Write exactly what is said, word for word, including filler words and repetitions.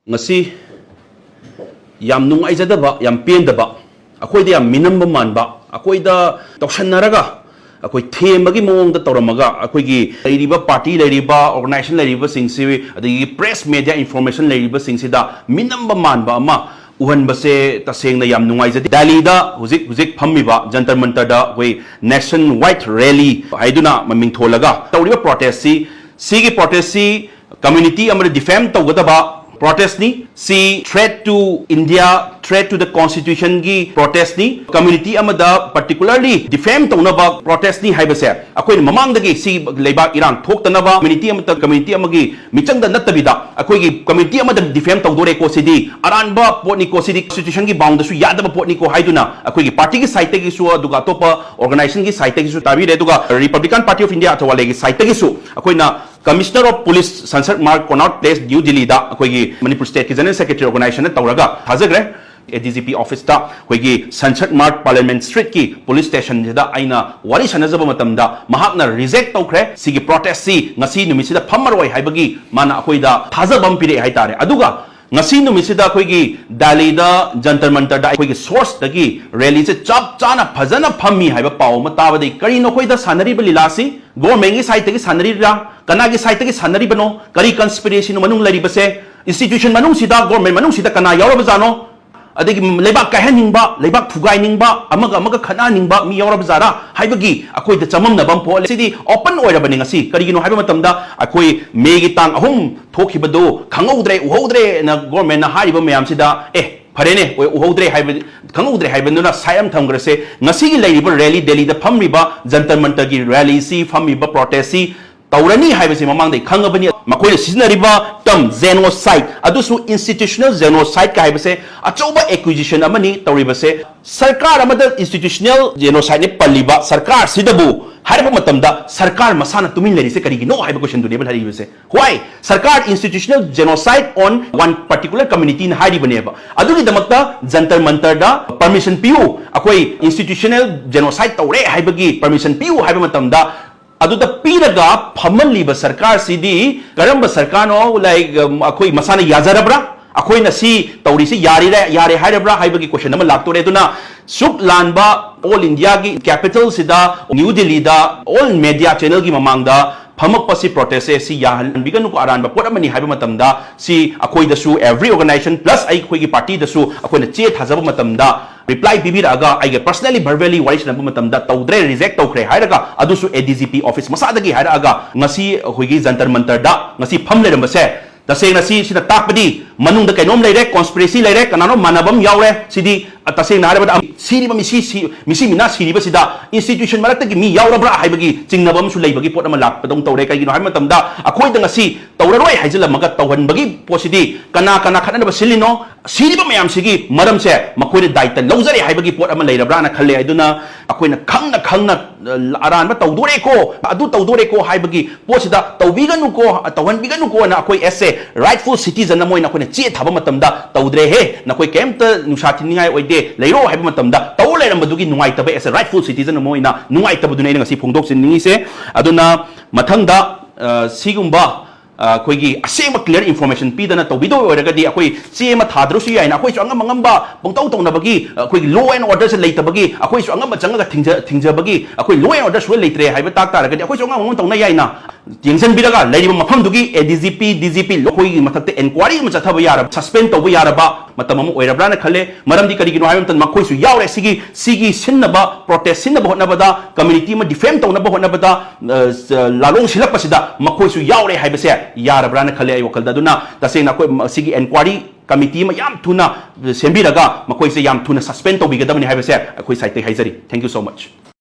ꯉꯁꯤ ꯌꯥꯝ ꯅꯨꯡꯉꯥꯏꯖꯗꯕ, ꯌꯥꯝ ꯄꯦꯟꯗꯕ, ꯑꯩꯈꯣꯏꯗ ꯌꯥꯝ ꯃꯤꯅꯝꯕ ꯃꯥꯟꯕ, ꯑꯩꯈꯣꯏꯗ ꯇꯧꯁꯟꯅꯔꯒ ꯑꯩꯈꯣꯏ ꯊꯦꯝꯕꯒꯤ ꯃꯑꯣꯡꯗ ꯇꯧꯔꯝꯃꯒ, ꯑꯩꯈꯣꯏꯒꯤ ꯂꯩꯔꯤꯕ ꯄꯥꯔꯇꯤ ꯂꯩꯔꯤꯕ, ꯑꯣꯔꯒꯅꯥꯏꯖꯦꯁꯟ ꯂꯩꯔꯤꯕꯁꯤꯡꯁꯤ, ꯑꯗꯒꯤ ꯄ꯭ꯔꯦꯁ ꯃꯦꯗꯤꯌꯥ ꯏꯟꯐꯣꯔꯃꯦꯁꯟ ꯂꯩꯔꯤꯕꯁꯤꯡꯁꯤꯗ ꯃꯤꯅꯝꯕ ꯃꯥꯟꯕ ꯑꯃ ꯎꯍꯟꯕꯁꯦ ꯇꯁꯦꯡꯅ ꯌꯥꯝ ꯅꯨꯡꯉꯥꯏꯖꯗꯦ꯫ ꯗꯦꯜꯂꯤꯗ ꯍꯧꯖꯤꯛ ꯍꯧꯖꯤꯛ ꯐꯝꯃꯤꯕ ꯖꯟꯇꯔ ꯃꯟꯇꯔꯗ ꯑꯩꯈꯣꯏ ꯅꯦꯁꯟ ꯋꯥꯏꯗ ꯔꯦꯂꯤ ꯍꯥꯏꯗꯨꯅ ꯃꯃꯤꯡ ꯊꯣꯜꯂꯒ ꯇꯧꯔꯤꯕ ꯄ꯭ꯔꯣꯇꯦꯁꯁꯤ, ꯁꯤꯒꯤ ꯄ꯭ꯔꯣꯇꯦꯁꯁꯤ ꯀꯝꯃ꯭ꯌꯨꯅꯤꯇꯤ ꯑꯃꯗ ꯗꯤꯐꯦꯝ ꯇꯧꯒꯗꯕ ꯄ꯭ꯔꯣꯇꯦꯁꯅꯤ꯫ ꯁꯤ threat to India, threat to the constitutionꯒꯤ ꯄ꯭ꯔꯣꯇꯦꯁꯅꯤ꯫ ꯀꯝꯃ꯭ꯌꯨꯅꯤꯇꯤ ꯑꯃꯗ ꯄꯥꯔꯇꯤꯀꯨꯂꯔꯂꯤ ꯗꯤꯐꯦꯝ ꯇꯧꯅꯕ ꯄ꯭ꯔꯣꯇꯦꯁꯅꯤ ꯍꯥꯏꯕꯁꯦ ꯑꯩꯈꯣꯏꯅ ꯃꯃꯥꯡꯗꯒꯤ ꯁꯤ ꯂꯩꯕꯥꯛ ꯏꯔꯥꯡ ꯊꯣꯛꯇꯅꯕ, ꯀꯝꯃ꯭ꯌꯨꯅꯤꯇꯤ ꯑꯃꯠꯇ ꯀꯝꯃ꯭ꯌꯨꯅꯤꯇꯤ ꯑꯃꯒꯤ ꯃꯤꯆꯪꯗ ꯅꯠꯇꯕꯤꯗ ꯑꯩꯈꯣꯏꯒꯤ ꯀꯝꯃ꯭ꯌꯨꯅꯤꯇꯤ ꯑꯃꯗ ꯗꯤꯐꯦꯝ ꯇꯧꯗꯣꯔꯦꯀꯣ, ꯁꯤꯗꯤ ꯑꯔꯥꯟꯕ ꯄꯣꯠꯅꯤꯀꯣ, ꯁꯤꯗꯤ ꯀꯟꯁꯇꯤꯇ꯭ꯌꯨꯁꯟꯒꯤ ꯕꯥꯎꯟꯗꯁꯨ ꯌꯥꯗꯕ ꯄꯣꯠꯅꯤꯀꯣ ꯍꯥꯏꯗꯨꯅ ꯑꯩꯈꯣꯏꯒꯤ ꯄꯥꯔꯇꯤꯒꯤ ꯁꯥꯏꯠꯇꯒꯤꯁꯨ, ꯑꯗꯨꯒ ꯑꯇꯣꯞꯄ ꯑꯣꯔꯒꯅꯥꯏꯖꯦꯁꯟꯒꯤ ꯁꯥꯏꯠꯇꯒꯤꯁꯨ ꯇꯥꯕꯤꯔꯦ, ꯑꯗꯨꯒ ꯔꯤꯄꯕ꯭ꯂꯤꯀꯥꯟ ꯄꯥꯔꯇꯤ ꯑꯣꯐ ꯏꯟꯗꯤꯌꯥ ꯑꯊꯋꯥꯂꯦꯒꯤ ꯁꯥꯏꯠꯇꯒꯤꯁꯨ ꯑꯩꯈꯣꯏꯅ commissioner of police Sansad Marg, Connaught Place, New ꯗꯤꯜꯂꯤꯗ ꯑꯩꯈꯣꯏꯒꯤ ꯃꯅꯤꯄꯨꯔ ꯁ꯭ꯇꯦꯠꯀꯤ ꯖꯦꯅꯔꯦꯜ ꯁꯦꯀ꯭ꯔꯦꯇꯔꯤ ꯑꯣꯔꯒꯅꯥꯏꯖꯦꯁꯟꯅ ꯇꯧꯔꯒ ꯊꯥꯖꯈ꯭ꯔꯦ꯫ ꯑꯦ ꯗꯤ ꯖꯤ ꯄꯤ ꯑꯣꯐꯤꯁꯇ ꯑꯩꯈꯣꯏꯒꯤ ꯁꯟꯁꯠ ꯃꯥꯔꯒ ꯄꯥꯔꯂꯤꯌꯥꯃꯦꯟꯠ ꯁ꯭ꯇ꯭ꯔꯤꯠꯀꯤ ꯄꯨꯂꯤꯁ ꯁ꯭ꯇꯦꯁꯟꯁꯤꯗ ꯑꯩꯅ ꯋꯥꯔꯤ ꯁꯥꯟꯅꯖꯕ ꯃꯇꯝꯗ ꯃꯍꯥꯛꯅ ꯔꯤꯖꯦꯛ ꯇꯧꯈ꯭ꯔꯦ꯫ ꯁꯤꯒꯤ ꯄ꯭ꯔꯣꯇꯦꯁꯁꯤ ꯉꯁꯤ ꯅꯨꯃꯤꯠꯁꯤꯗ ꯐꯝꯃꯔꯣꯏ ꯍꯥꯏꯕꯒꯤ ꯃꯥꯅ ꯑꯩꯈꯣꯏꯗ ꯊꯥꯖꯕ ꯑꯃ ꯄꯤꯔꯛꯑꯦ ꯍꯥꯏꯇꯥꯔꯦ꯫ ꯑꯗꯨꯒ ꯉꯁꯤ ꯅꯨꯃꯤꯠꯁꯤꯗ ꯑꯩꯈꯣꯏꯒꯤ ꯗꯦꯜꯂꯤꯗ ꯖꯟꯇꯔ ꯃꯟꯇꯔꯗ ꯑꯩꯈꯣꯏꯒꯤ ꯁꯣꯔꯁꯇꯒꯤ ꯔꯦꯂꯤꯁꯦ ꯆꯞ ꯆꯥꯅ ꯐꯖꯅ ꯐꯝꯃꯤ ꯍꯥꯏꯕ ꯄꯥꯎ ꯑꯃ ꯇꯥꯕꯗꯒꯤ ꯀꯔꯤꯅꯣ ꯑꯩꯈꯣꯏꯗ ꯁꯥꯟꯅꯔꯤꯕ ꯂꯤꯂꯥꯁꯤ? ꯒꯣꯔꯃꯦꯟꯒꯤ ꯁꯥꯏꯠꯇꯒꯤ ꯁꯥꯟꯅꯔꯤꯕ꯭ꯔꯥ? ꯀꯅꯥꯒꯤ ꯁꯥꯏꯠꯇꯒꯤ ꯁꯥꯟꯅꯔꯤꯕꯅꯣ? ꯀꯔꯤ ꯀꯟꯁꯄꯤꯔꯦꯁꯤꯅꯣ ꯃꯅꯨꯡ ꯂꯩꯔꯤꯕꯁꯦ? ꯏꯟꯁꯇꯤꯇ꯭ꯌꯨꯁꯟ ꯃꯅꯨꯡꯁꯤꯗ, ꯒꯣꯔꯃꯦꯟ ꯃꯅꯨꯡꯁꯤꯗ ꯀꯅꯥ ꯌꯥꯎꯔꯕꯖꯥꯠꯅꯣ? ꯑꯗꯒꯤ ꯂꯩꯕꯥꯛ ꯀꯥꯏꯍꯟꯅꯤꯡꯕ, ꯂꯩꯕꯥꯛ ꯊꯨꯒꯥꯏꯅꯤꯡꯕ, ꯑꯃꯒ ꯑꯃꯒ ꯈꯠꯅꯍꯟꯅꯤꯡꯕ ꯃꯤ ꯌꯥꯎꯔꯕꯖꯥꯠꯔꯥ ꯍꯥꯏꯕꯒꯤ ꯑꯩꯈꯣꯏꯗ ꯆꯃꯝꯅꯕ ꯑꯃ ꯄꯣꯛꯍꯜꯂꯦ꯫ ꯁꯤꯗꯤ ꯑꯣꯄꯟ ꯑꯣꯏꯔꯕꯅꯤ ꯉꯁꯤ꯫ ꯀꯔꯤꯒꯤꯅꯣ ꯍꯥꯏꯕ ꯃꯇꯝꯗ ꯑꯩꯈꯣꯏ ꯃꯦꯒꯤ ꯇꯥꯡ ꯑꯍꯨꯝ ꯊꯣꯛꯈꯤꯕꯗꯣ ꯈꯪꯍꯧꯗ꯭ꯔꯦ, ꯎꯍꯧꯗ꯭ꯔꯦꯅ ꯒꯣꯔꯃꯦꯟꯅ ꯍꯥꯏꯔꯤꯕ ꯃꯌꯥꯝꯁꯤꯗ, ꯑꯦ, ꯐꯔꯦꯅꯦ, ꯎꯍꯧꯗ꯭ꯔꯦ ꯍꯥꯏꯕ, ꯈꯪꯍꯧꯗ꯭ꯔꯦ ꯍꯥꯏꯕꯗꯨꯅ ꯁꯥꯏꯠ ꯑꯃ ꯊꯝꯈ꯭ꯔꯁꯦ꯫ ꯉꯁꯤꯒꯤ ꯂꯩꯔꯤꯕ ꯔꯦꯂꯤ, ꯗꯦꯜꯂꯤꯗ ꯐꯝꯃꯤꯕ ꯖꯟꯇꯔ ꯃꯟꯇꯔꯒꯤ ꯔꯦꯂꯤꯁꯤ, ꯐꯝꯃꯤꯕ ꯄ꯭ꯔꯣꯇꯦꯁꯁꯤ ꯇꯧꯔꯅꯤ ꯍꯥꯏꯕꯁꯤ ꯃꯃꯥꯡꯗꯒꯤ ꯈꯪꯉꯕꯅꯤ꯫ ꯃꯈꯣꯏꯅ ꯁꯤꯖꯤꯟꯅꯔꯤꯕ ꯇꯔꯝ ꯖꯦꯅꯣꯁꯥꯏꯠ, ꯑꯗꯨꯁꯨ ꯏꯟꯁꯇꯤꯇ꯭ꯌꯨꯁꯅꯦꯜ ꯖꯦꯅꯣꯁꯥꯏꯠꯀ ꯍꯥꯏꯕꯁꯦ ꯑꯆꯧꯕ ꯑꯦꯀ꯭ꯌꯨꯖꯤꯁꯟ ꯑꯃꯅꯤ ꯇꯧꯔꯤꯕꯁꯦ꯫ ꯁꯔꯀꯥꯔ ꯑꯃꯗ ꯏꯟꯁꯇꯤꯇ꯭ꯌꯨꯁꯅꯦꯜ ꯖꯦꯅꯣꯁꯥꯏꯠꯅꯤ ꯄꯜꯂꯤꯕ ꯁꯔꯀꯥꯔꯁꯤꯗꯕꯨ ꯍꯥꯏꯔꯛꯄ ꯃꯇꯝꯗ ꯁꯔꯀꯥꯔ ꯃꯁꯥꯅ ꯇꯨꯃꯤꯟ ꯂꯩꯔꯤꯁꯦ ꯀꯔꯤꯒꯤꯅꯣ ꯍꯥꯏꯕ ꯀꯣꯏꯁꯟꯗꯨꯅꯦꯕ ꯍꯥꯏꯔꯤꯕꯁꯦ꯫ Why? ꯁꯔꯀꯥꯔ institutional genocide on one particular community ꯅ ꯍꯥꯏꯔꯤꯕꯅꯦꯕ꯫ ꯑꯗꯨꯒꯤꯗꯃꯛꯇ ꯖꯟꯇꯔ ꯃꯟꯇꯔꯗ ꯄꯔꯃꯤꯁꯟ ꯄꯤꯌꯨ, ꯑꯩꯈꯣꯏ institutional genocide ꯇꯧꯔꯦ ꯍꯥꯏꯕꯒꯤ ꯄꯔꯃꯤꯁꯟ ꯄꯤꯌꯨ ꯍꯥꯏꯕ ꯃꯇꯝꯗ, ꯑꯗꯨꯗ ꯄꯤꯔꯒ ꯐꯝꯍꯜꯂꯤꯕ ꯁꯔꯀꯥꯔꯁꯤꯗꯤ ꯀꯔꯝꯕ ꯁꯔꯀꯥꯔꯅꯣ? Like, ꯑꯩꯈꯣꯏ ꯃꯁꯥꯅ ꯌꯥꯖꯔꯕ꯭ꯔꯥ? ꯑꯩꯈꯣꯏꯅ ꯁꯤ ꯇꯧꯔꯤꯁꯤ ꯌꯥꯔꯤꯔꯦ, ꯌꯥꯔꯦ ꯍꯥꯏꯔꯕ꯭ꯔꯥ ꯍꯥꯏꯕꯒꯤ question ꯑꯃ ꯂꯥꯛꯇꯣꯔꯦ꯫ ꯑꯗꯨꯅ ꯁꯨꯛ ꯂꯥꯟꯕ all Indiaꯒꯤ capitalꯁꯤꯗ, New Delhiꯗ all media channelꯒꯤ ꯃꯃꯥꯡꯗ ꯐꯝꯃꯛꯄꯁꯤ, protestꯁꯦ, ꯁꯤ ꯌꯥꯍꯟꯕꯤꯒꯅꯨꯀꯣ, ꯑꯔꯥꯟꯕ ꯄꯣꯠ ꯑꯃꯅꯤ ꯍꯥꯏꯕ ꯃꯇꯝꯗ, ꯁꯤ ꯑꯩꯈꯣꯏꯗꯁꯨ, every organization plus ꯑꯩꯈꯣꯏꯒꯤ partyꯗꯁꯨ ꯑꯩꯈꯣꯏꯅ ꯆꯦ ꯊꯥꯖꯕ ꯃꯇꯝꯗ reply ꯄꯤꯕꯤꯔꯛꯑꯒ, ꯑꯩꯒ personally verbally ꯋꯥꯔꯤ ꯁꯥꯟꯅꯕ ꯃꯇꯝꯗ ꯇꯧꯗ꯭ꯔꯦ, reject ꯇꯧꯈ꯭ꯔꯦ ꯍꯥꯏꯔꯒ, ꯑꯗꯨꯁꯨ ADGP office ꯃꯁꯥꯗꯒꯤ ꯍꯥꯏꯔꯛꯑꯒ, ꯉꯁꯤ ꯑꯩꯈꯣꯏꯒꯤ ꯖꯟꯇꯔ ꯃꯟꯇꯔꯗ ꯉꯁꯤ ꯐꯝ ꯂꯩꯔꯝꯕꯁꯦ, ꯇꯁꯦꯡꯅ ꯁꯤ, ꯁꯤꯅ ꯇꯥꯛꯄꯗꯤ ꯃꯅꯨꯡꯗ ꯀꯩꯅꯣꯝ ꯂꯩꯔꯦ, conspiracy ꯂꯩꯔꯦ, ꯀꯅꯥꯅꯣ ꯃꯥꯟꯅꯕ ꯑꯃ ꯌꯥꯎꯔꯦ꯫ ꯁꯤꯗꯤ, ꯑ, ꯇꯁꯦꯡꯅ ꯍꯥꯏꯔꯕꯗ ꯁꯤꯔꯤꯕ ꯃꯤꯁꯤ, ꯁꯤ, ꯃꯤꯁꯤ ꯃꯤꯅꯥ ꯁꯤꯔꯤꯕꯁꯤꯗ institution ꯃꯔꯛꯇꯒꯤ ꯃꯤ ꯌꯥꯎꯔꯕ꯭ꯔꯥ ꯍꯥꯏꯕꯒꯤ ꯆꯤꯡꯅꯕ ꯑꯃꯁꯨ ꯂꯩꯕꯒꯤ ꯄꯣꯠ ꯑꯃ ꯂꯥꯛꯄꯗꯧꯅ ꯇꯧꯔꯦ꯫ ꯀꯩꯒꯤꯅꯣ ꯍꯥꯏꯕ ꯃꯇꯝꯗ, ꯑꯩꯈꯣꯏꯗ ꯉꯁꯤ ꯇꯧꯔꯔꯣꯏ ꯍꯥꯏꯖꯤꯜꯂꯝꯃꯒ ꯇꯧꯍꯟꯕꯒꯤ ꯄꯣꯠꯁꯤꯗꯤ ꯀꯅꯥ ꯀꯅꯥ ꯈꯠꯅꯅꯕ ꯁꯤꯜꯂꯤꯅꯣ? ꯁꯤꯔꯤꯕ ꯃꯌꯥꯝꯁꯤꯒꯤ ꯃꯔꯝꯁꯦ ꯃꯈꯣꯏꯅ ꯗꯥꯏꯇ ꯂꯧꯖꯔꯦ ꯍꯥꯏꯕꯒꯤ ꯄꯣꯠ ꯑꯃ ꯂꯩꯔꯕ꯭ꯔꯥꯅ ꯈꯜꯂꯦ꯫ ꯑꯗꯨꯅ ꯑꯩꯈꯣꯏꯅ ꯈꯪꯅ ꯈꯪꯅ, ꯑ, ꯑꯔꯥꯟꯕ ꯇꯧꯗꯣꯔꯦꯀꯣ, ꯑꯗꯨ ꯇꯧꯗꯣꯔꯦꯀꯣ ꯍꯥꯏꯕꯒꯤ ꯄꯣꯠꯁꯤꯗ ꯇꯧꯕꯤꯒꯅꯨꯀꯣ, ꯇꯧꯍꯟꯕꯤꯒꯅꯨꯀꯣꯅ ꯑꯩꯈꯣꯏ as a rightful citizen ꯑꯃ ꯑꯣꯏꯅ ꯑꯩꯈꯣꯏꯅ ꯆꯦ ꯊꯥꯕ ꯃꯇꯝꯗ, "ꯇꯧꯗ꯭ꯔꯦꯍꯦ, ꯅꯈꯣꯏ ꯀꯩꯝꯇ ꯅꯨꯡꯁꯥ ꯊꯤꯅꯤꯡꯉꯥꯏ ꯑꯣꯏꯗꯦ, ꯂꯩꯔꯣ" ꯍꯥꯏꯕ ꯃꯇꯝꯗ ꯇꯧ ꯂꯩꯔꯝꯕꯗꯨꯒꯤ ꯅꯨꯡꯉꯥꯏꯇꯕ, as a rightful citizen ꯑꯃ ꯑꯣꯏꯅ ꯅꯨꯡꯉꯥꯏꯇꯕꯗꯨꯅꯤ ꯑꯩꯅ ꯉꯁꯤ ꯐꯣꯡꯗꯣꯛꯆꯅꯤꯡꯉꯤꯁꯦ꯫ ꯑꯗꯨꯅ ꯃꯊꯪꯗ, ꯑ, ꯁꯤꯒꯨꯝꯕ, ꯑ, ꯑꯩꯈꯣꯏꯒꯤ ꯑꯁꯦꯡꯕ clear information ꯄꯤꯗꯅ ꯇꯧꯕꯤꯗꯧ ꯑꯣꯏꯔꯒꯗꯤ, ꯑꯩꯈꯣꯏ ꯆꯦ ꯑꯃ ꯊꯥꯗ꯭ꯔꯁꯨ ꯌꯥꯏꯅ, ꯑꯩꯈꯣꯏꯁꯨ ꯑꯉꯝ ꯑꯉꯝꯕ ꯄꯪꯇꯧ ꯇꯧꯅꯕꯒꯤ, ꯑꯩꯈꯣꯏꯒꯤ law and orderꯁꯦ ꯂꯩꯇꯕꯒꯤ, ꯑꯩꯈꯣꯏꯁꯨ ꯑꯉꯝꯕ ꯆꯪꯉꯒ ꯊꯤꯡꯖ-, ꯊꯤꯡꯖꯕꯒꯤ, ꯑꯩꯈꯣꯏ law and order ꯁꯨꯡꯂꯩ ꯂꯩꯇ꯭ꯔꯦ ꯍꯥꯏꯕ ꯇꯥꯛ ꯇꯥꯔꯒꯗꯤ, ꯑꯩꯈꯣꯏꯁꯨ ꯑꯉꯝ ꯑꯉꯝ ꯇꯧꯅ ꯌꯥꯏꯅ꯫ ꯌꯦꯡꯁꯤꯟꯕꯤꯔꯒ ꯂꯩꯔꯤꯕ ꯃꯐꯝꯗꯨꯒꯤ ADGP, DGP ꯑꯩꯈꯣꯏꯒꯤ ꯃꯊꯛꯇ inquiry ꯑꯃ ꯆꯠꯊꯕ ꯌꯥꯔꯕ, suspend ꯇꯧꯕ ꯌꯥꯔꯕ ꯃꯇꯝ ꯑꯃ ꯑꯣꯏꯔꯕ꯭ꯔꯥꯅ ꯈꯜꯂꯦ꯫ ꯃꯔꯝꯗꯤ ꯀꯔꯤꯒꯤꯅꯣ ꯍꯥꯏꯕ ꯃꯇꯝꯗ, ꯃꯈꯣꯏꯁꯨ ꯌꯥꯎꯔꯦ ꯁꯤꯒꯤ, ꯁꯤꯒꯤ ꯁꯤꯟꯅꯕ, protest ꯁꯤꯟꯅꯕ ꯍꯣꯠꯅꯕꯗ, community ꯑꯃ defame ꯇꯧꯅꯕ ꯍꯣꯠꯅꯕꯗ, ꯑ, ꯁ-, ꯂꯥꯂꯣꯡ ꯁꯤꯜꯂꯛꯄꯁꯤꯗ ꯃꯈꯣꯏꯁꯨ ꯌꯥꯎꯔꯦ ꯍꯥꯏꯕꯁꯦ ꯌꯥꯔꯕ꯭ꯔꯥꯅ ꯈꯜꯂꯦ ꯑꯩ ꯋꯥꯈꯜꯗ꯫ ꯑꯗꯨꯅ ꯇꯁꯦꯡꯅ ꯑꯩꯈꯣꯏ ꯃ-, ꯁꯤꯒꯤ inquiry committee ꯑꯃ ꯌꯥꯝ ꯊꯨꯅ ꯁꯦꯝꯕꯤꯔꯒ ꯃꯈꯣꯏꯁꯦ ꯌꯥꯝ ꯊꯨꯅ suspend ꯇꯧꯕꯤꯒꯗꯕꯅꯤ ꯍꯥꯏꯕꯁꯦ ꯑꯩꯈꯣꯏ sideꯇꯒꯤ ꯍꯥꯏꯖꯔꯤ꯫ Thank you so much꯫